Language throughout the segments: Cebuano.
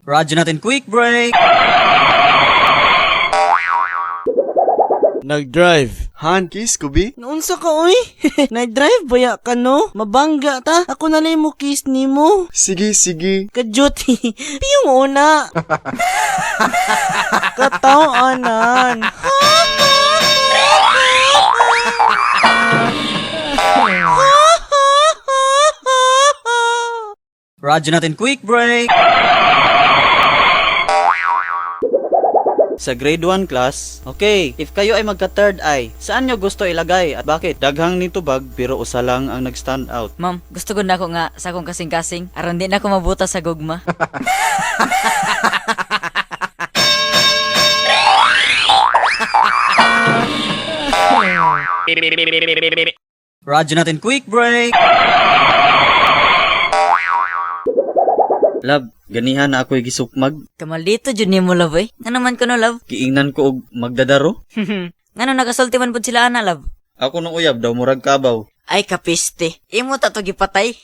Radyo natin, quick break! Nag-drive. Han, kiss ko bi? Naunsa ka oy? Nag-drive baya ka no? Mabangga ta. Ako na lang mo kiss nimo. Sige, sige. Kadyot. Piyong una. Katawanan. Radyo natin, quick break! Sa grade 1 class, okay, if kayo ay magka third eye, saan nyo gusto ilagay at bakit? Daghang nitubag pero usa lang ang nag-stand out. Ma'am, gusto ko na ako nga sa akong kasing-kasing aron di na ako mabuta sa gugma. Radyo natin, quick break! Love, ganihan na ako'y gisukmag. Kamaldito jud nimo love eh. Ngano man kuno love? Giingnan ko og magdadaro. Ngano nakasulti man pud sila ana love? Ako nung uyab daw murag kabaw. Ay kapiste. Imo ta to gipatay.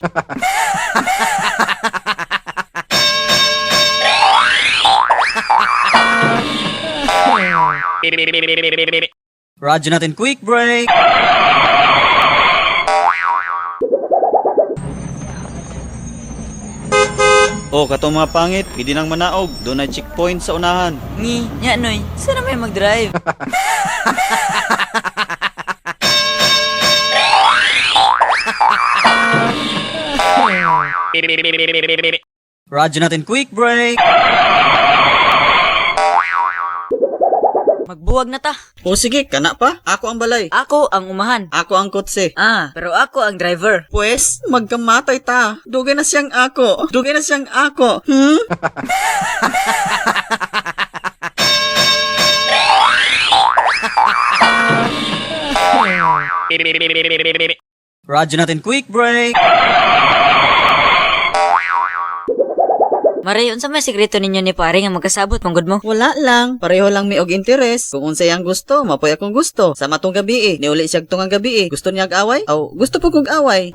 Radyo natin, quick break! Oh, katong mga pangit, pwede nang manaog. Doon ay checkpoint sa unahan. Ngi, nya noy. Sana may mag-drive? Radyo natin, quick break! Magbuwag na ta. O sige, kana pa. Ako ang balay. Ako ang umahan. Ako ang kotse. Ah, pero ako ang driver. Pwes, magkamatay ta. Dugay na siyang ako. Dugay na siyang ako. Hmm? Radyo natin, quick break! Mare, unsa may sekreto ninyo ni pare nga magkasabot manggod mo? Wala lang. Pareho lang mi og interes. Kung unsay ang gusto, mapoy akong gusto. Sa matong gabi eh. Niuli siya tungang gabi eh. Gusto niya og away? Aw, gusto po kong away.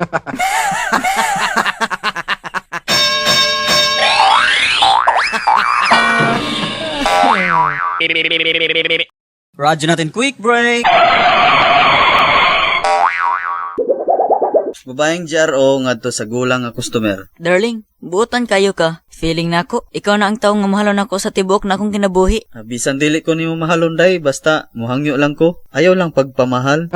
Radyo natin, quick break! Babaeng GRO ngadto sa gulang nga customer. Darling, buotan kayo ka. Feeling nako, ikaw na ang taong nga mahalon nako sa tibuok na akong kinabuhi. Ah, bisan dili ko nimo mahalon day, basta muhangyo lang ko. Ayaw lang pagpamahal.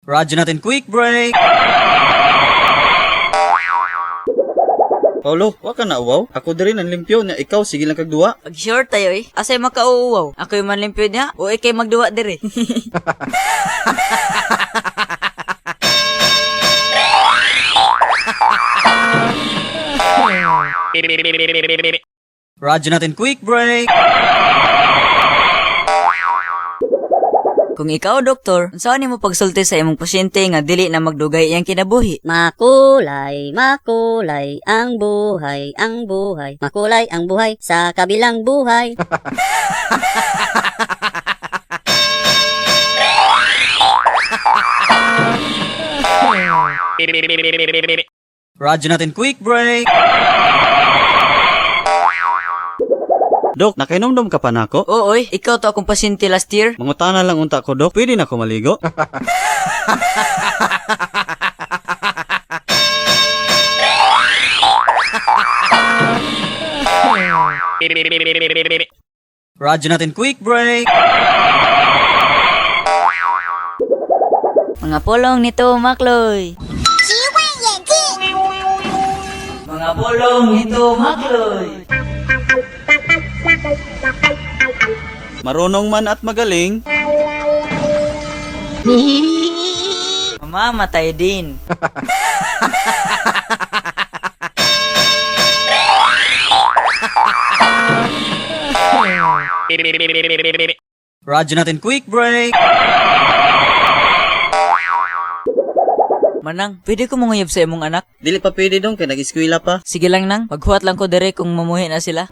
Radyo natin, quick break! Paulo, wa ka na uwaw. Ako diri nang limpyo nya ikaw sige lang kag duwa. Pag sure tayo eh, asay makauuwaw. Ako yung manlimpyo niya, o ikay magduwa dire. Radyo natin, quick break! Kung ikaw, doktor, unsaon nimo pagsulti sa imong pasyente nga dili na magdugay iyang kinabuhi? Makulay, makulay ang buhay, ang buhay. Makulay ang buhay sa kabilang buhay. Radyo natin, quick break! Dok, nakainomdom ka pa nako? Oo, oy, ikaw to akong pasyente last year. Mangutana lang unta ko, Dok. Pwede na ko maligo? Radyo natin, quick break! Mga pulong nito, Makloy. Mga pulong nito, Makloy. Marunong man at magaling. Mamamatay din. Radyo natin, quick break! Manang, pwede ko manguyab sa imong anak? Dili pa pwede dong kay nag-eskwela pa. Sige lang nang, maghuwat lang ko dire kung mamuhi na sila.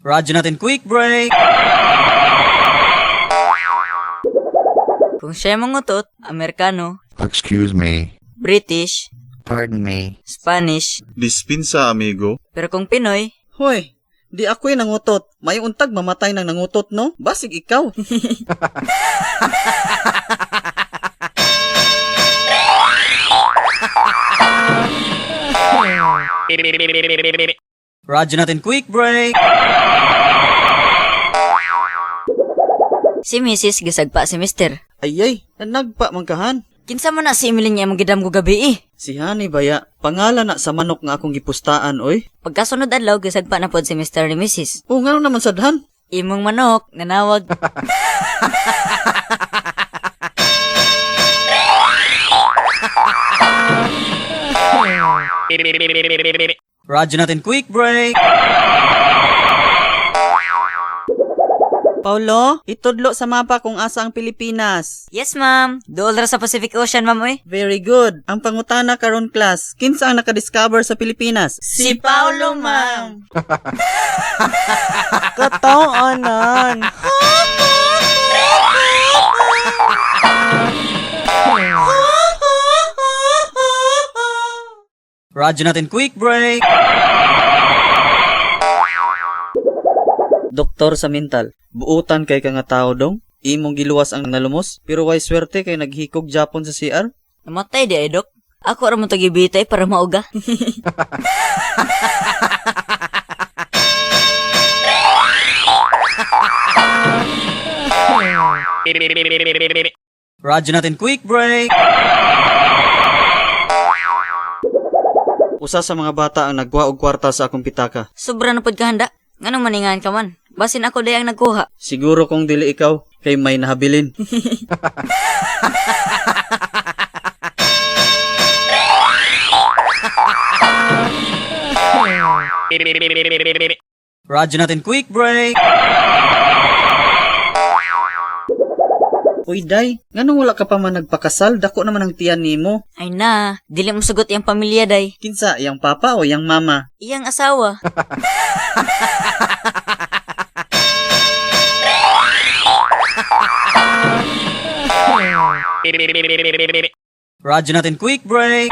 Radyo natin, quick break. Kung siya mangutot, Amerikano, Excuse me. British, Pardon me. Spanish, Dispinsa, amigo. Pero kung Pinoy, Hoy, di ako'y nangutot. May untag mamatay nang nangutot, no? Basig ikaw. Radyo natin, quick break. Si Mrs. gisagpa si Mr. Ayay, nagpa man kahan. Kinsa man na si Emily niya imong gidamgo gabi eh. Si Hani baya, pangalan na sa manok nga akong gipustaan, oy. Pagkasunod adlaw gisagpa na pod si Mr. ni Mrs. O ngano naman sadhan? Imong manok nanawag. Radyo natin, quick break. Paulo, itudlo sa mapa kung asa ang Pilipinas. Yes, ma'am. Dool ra sa Pacific Ocean, ma'am oy. Very good. Ang pangutana karon, class, kinsa ang nakadiscover sa Pilipinas? Si Paolo, ma'am. Katawanan. Radyo natin, quick break. Doktor sa mental, buutan kay ka nga tao dong. Imong giluwas ang nalumos, pero way swerte kay naghikog Japon sa CR. Namatay di ay, dok. Ako ra mo tagibitay para mauga. Radyo natin, quick break. Usa sa mga bata ang nagwa og kwarta sa akong pitaka. Sobra na pod kahanda. Nganong maningan ka man? Basin ako day ang nagkuha. Siguro kung dili ikaw, kay may nahabilin. Radyo natin, quick break. Uy, day, nganong wala ka pa man nagpakasal? Dako naman ang tiyan nimo. Ay na, dili mo sugot iyang pamilya day. Kinsa, iyang papa o iyang mama? Iyang asawa. Radyo natin, quick break.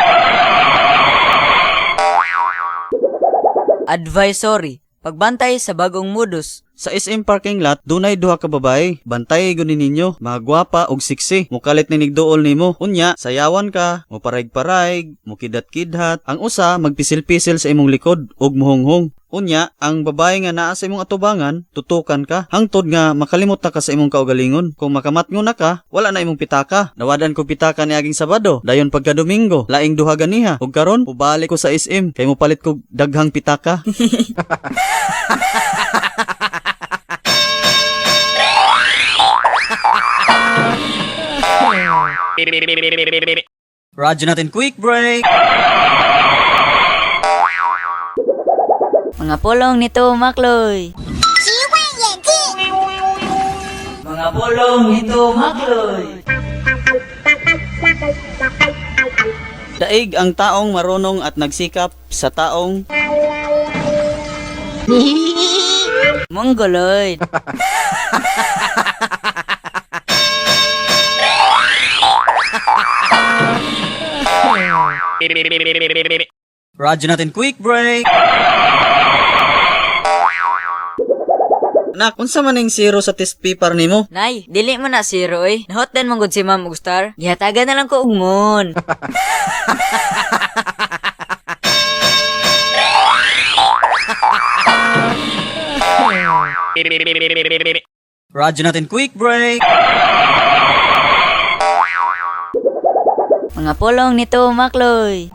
Advisory. Pagbantay sa bagong modus. Sa SM parking lot, dunay duha ka babae. Bantay guni ninyo, mga gwapa og sexy. Mukalit ni nigduol nimo. Unya, sayawan ka, muparaig-paraig, mukidat-kidhat. Ang usa magpisil-pisil sa imong likod ug muhonghong. Unya, ang babae nga naa sa imong atubangan, tutukan ka. Hangtod nga makalimot na ka sa imong kaugalingon. Kung makamatngon na ka, wala na imong pitaka. Nawadan ko pitaka ni aging Sabado, dayon pagka Domingo, laing duha ganiha. Ug karon, ubalik ko sa SM kay mopalit kog daghang pitaka. Radyo natin, quick break. Mga pulong nito, Makloy. Mga pulong nito, Makloy. Daig ang taong marunong at nagsikap sa taong Mongoloid. Radyo natin, quick break. Nak, unsa man ning zero sa test paper nimo? Nay, dili mo na zero oy. Nahotdan man gud si Ma'am og star. Gihatagan na lang ko og moon. Radyo natin, quick break. Mga pulong nito, Makloy.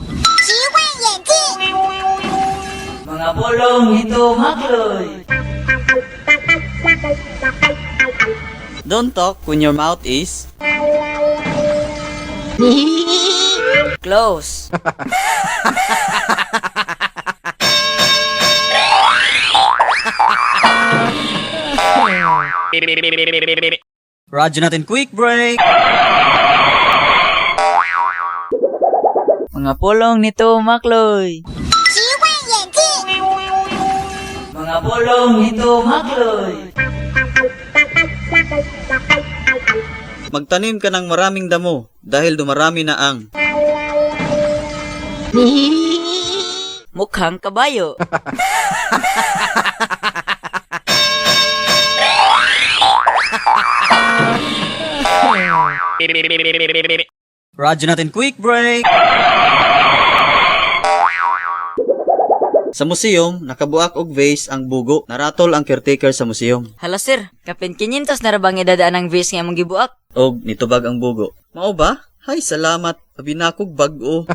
Mga pulong nito, Makloy. Don't talk when your mouth is Close. Radyo natin, quick break. Mga pulong nito, Makloy. Kapulong ito makloy. Magtanim ka ng maraming damo dahil dumarami na ang Mukhang kabayo. Radyo natin quick break. Sa museum, nakabuak og vase ang bugo. Naratol ang caretaker sa museum. Hala sir, kapin 500 na ra bang idadaan ang vase nga imong gibuak? Og nitubag ang bugo. Mao ba? Hay, salamat. Abi na kog bag-o.